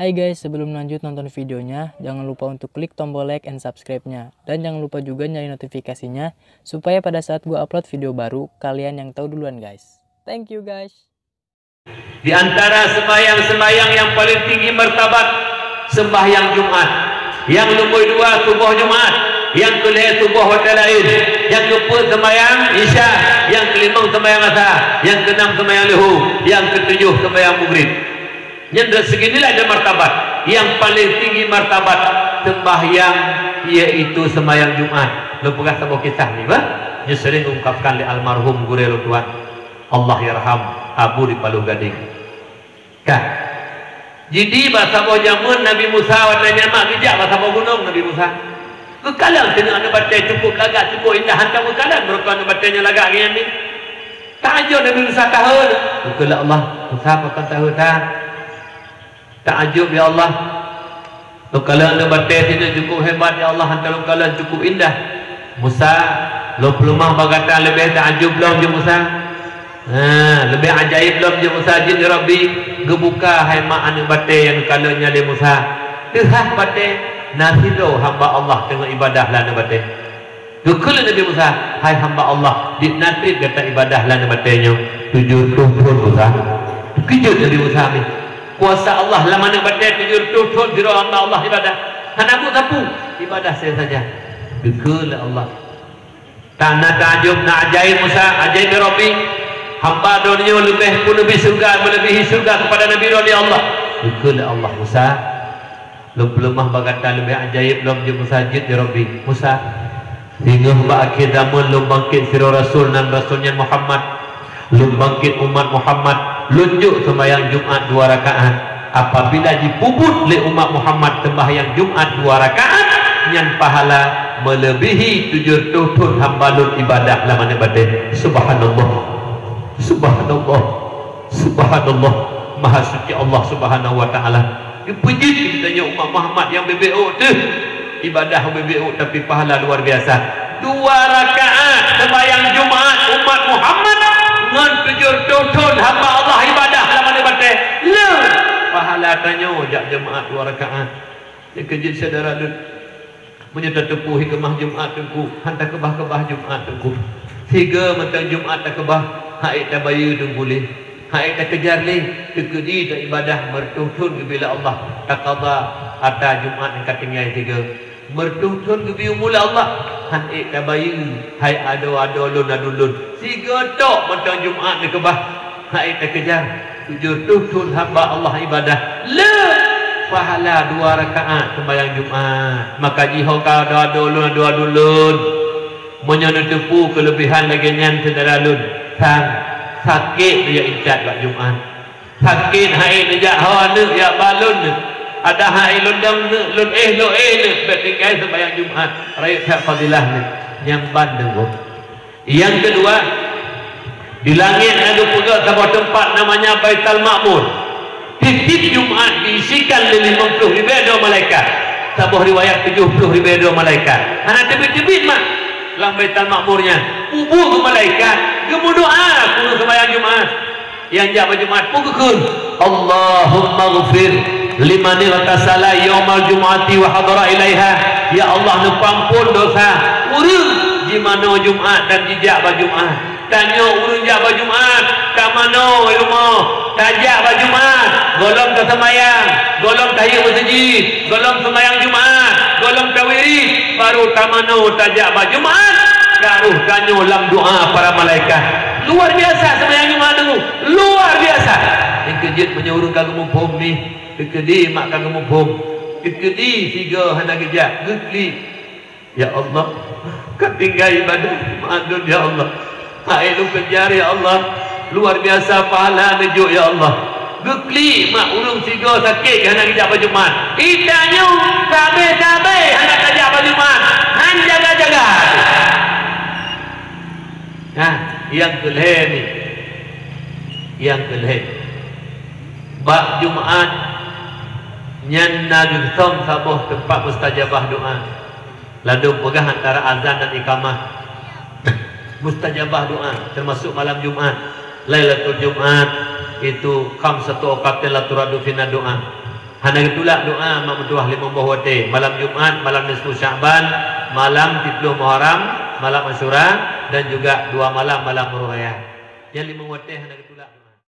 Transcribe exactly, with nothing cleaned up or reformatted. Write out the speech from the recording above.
Hai guys, sebelum lanjut nonton videonya, jangan lupa untuk klik tombol like and subscribe-nya. Dan jangan lupa juga nyalain notifikasinya, supaya pada saat gua upload video baru, kalian yang tahu duluan guys. Thank you guys. Di antara sembahyang-sembahyang yang paling tinggi martabat, sembahyang Jumat. Nyang lumbôi dua suboh Jumat, nyang keulhèe suboh watèe laén, nyang keupeuet sembahyang Isya, nyang keulimong sembahyang Asa, nyang keunam sembahyang Leuhô, nyang keutujoh sembahyang Maghrib. Nyan dari segi nilai dan martabat, nyang paléng tinggi martabat sembahyang, yaitu sembahyang Jumat. Lôn peugah saboh kisah nyoe, bah. Nyoe sering diungkapkan lé almarhum gurèe lôn tuan. Allahyarham, Abu di Paloh Gadeng. Ka. Jadi, bak saboh jameun Nabi Musa watèe nyan mak geujak bak saboh gunong Nabi Musa. Geukalon sineuk aneuk batèe cukup lagak, cukup indah, hantom geukalon meureuka aneuk batèe nyan lagak ngon nyan. Taajub Nabi Musa tahe. Geukheun lé Allah, "Musa, pakon tahe that?" Taajub, "Ya Allah, lôn kalon aneuk batèe sineuk cukup hebat, ya Allah, hantom lôn kalon cukup indah." "Musa, lôn peuleumah bak gata leubeh taajub lom," jaweueb Musa. "Ha, leubeh ajaéb lom," jaweueb Musa, "jeuet lé Rabbi geubuka hai mak aneuk batèe nyang kalon nyan lé Musa. Teuhah batèe, na sidroe hamba Allah teungoh ibadah lam aneuk batèe." Geukheun lé Nabi Musa, "Hai hamba Allah, di na trép gata ibadah lam aneuk batèe nyoe?" "Tujoh reutôh thôn, Musa." Teukeujot Nabi Musa mi. Kuasa Allah lam aneuk batèe tujoh reutôh thôn sidroe hamba Allah ibadah. Hana buet sapeue, ibadah saja. Geukheun lé Allah. Tan na taajub, na ajaéb Musa, ajaéb lé Rabbi. Hamba droeneuh nyoe leubeh peuleubeh syeuruga, meuleubèhi syeuruga keupada Nabi droeneuh, ya Allah. Geukheun lé Allah, "Musa, lôn peuleumah bak gata leubeh ajaéb lom," jaweueb Musa, "jeuet lé Rabbi." "Musa, singoh bak akhé zaman lôn bangkét sidroe rasul, nan rasul nyan Muhammad. Lôn bangkét umat Muhammad, lôn jok sembahyang Jumat dua rakaat. Apabila jipeubuet lé umat Muhammad sembahyang Jumat dua rakaat, nyan pahala meuleubèhi tujoh reutôh thôn hamba lôn ibadah lam aneuk batèe." Subhanallah. Subhanallah. Subhanallah. Maha suci Allah Subhanahu wa Taala. Geupeujeuet geutanyoe umat Muhammad nyang bèk-bèk ôk teuh. Ibadah bèk-bèk ôk, tapi pahala luar biasa. Dua rakaat sembahyang Jumat umat Muhammad ngon tujoh reutôh thôn hamba Allah ibadah lam aneuk batèe. Le pahala tanyoe jak Jumat dua rakaat. Teukeujot syedara lôn. Meunyoe tateupeue hikmah Jumat Teungku, han takeubah-keubah Jumat Teungku. Sigoe mantong Jumat takeubah, han ék tabayeue Teungku lé. Han ék takejar lé, teukeudi taibadah meureutôh thôn geubri lé Allah, takaba atra Jumat nyang ka tinggai sigoe. Meureutôh thôn geubri umu lé Allah, han ék tabayeue, hai adoe-adoe lôn, aduen lôn. Sigoe tok mantong Jumat neukeubah, han ék takejar. Tujoh reutôh thôn hamba Allah ibadah, le pahala dua rakaat sembahyang Jumat. Maka jiho ka adoe-adoe lôn, aduen lôn. Meunyoe neuteupeue keuleubehan lagèe nyan syedara lôn, sang sakét neujak intat bak Jumat. Sakét han ék neujak ho aneuk jak ba lôn neuk. Adak han ék lôn dong neuk, lôn éh lôn éh neuk, bèk tinggai sembahyang Jumat. Rayeuk that fadilah neuk. Nyang ban deungoe. Nyang keudua, di langét na geupeugöt saboh teumpat namanya Baitul Ma'mur. Tiep-tiep Jumat diisikan lé limong ploh ribèe droe malaikat. Saboh riwayat tujoh ploh ribèe droe malaikat. Hana teubiet-teubiet mak lam Baitul Ma'mur nyan. Peue buet keu malaikat, geumeudoa keu ureueng sembahyang Jumat. Nyang jak bak Jumat peue geukheun, "Allahummaghfir liman ightasala yaumal jum'ati wa hadara ilaiha." Ya Allah, neupeuampôn dosa ureueng jimanoe Jumat dan jijak bak Jumat. Tanyoe ureueng jak bak Jumat, tamanoe i rumoh, tajak bak Jumat, gohlom taseumayang, gohlom tahiek meuseujid, gohlom seumayang Jumat, gohlom tawirid, baru tamanoe tajak bak Jumat, taroh tanyoe lam doa para malaikat. Luar biasa seumayang Jumat tu, luar biasa. Nyang keujeuet meunyoe ureueng ka geumuphom mi, teukeudi mak ka geumuphom, teukeudi sigoe hana geujak, geuklik. Ya Allah, ka tinggai ibadah mak lôn, ya Allah. Hai lôn kejar, ya Allah. Luar biasa pahala neujok, ya Allah. Geuklik mak ureueng sigoe sakét hana geujak bak Jumat. Geutanyoe sabe-sabe hana tajak bak Jumat. Han jaga-jaga. Nah, nyang keulhèe ni. Nyang keulhèe. Bak Jumat nyan na geusöm saboh teumpat mustajabah doa. Ladôm peugah antara azan dan iqamah. Mustajabah doa, termasuk malam Jumat. Lailatul Jumat, itu khamsatu awqatin la turaddu fiha doa. Hana geutulak doa mak meutuah limong boh watée, malam Jumat, malam nisfu Sya'ban, malam tiplôh Muharram, malam Asyura, dan juga dua malam, malam Uroe Raya. Nyan limong watée hana geutulak.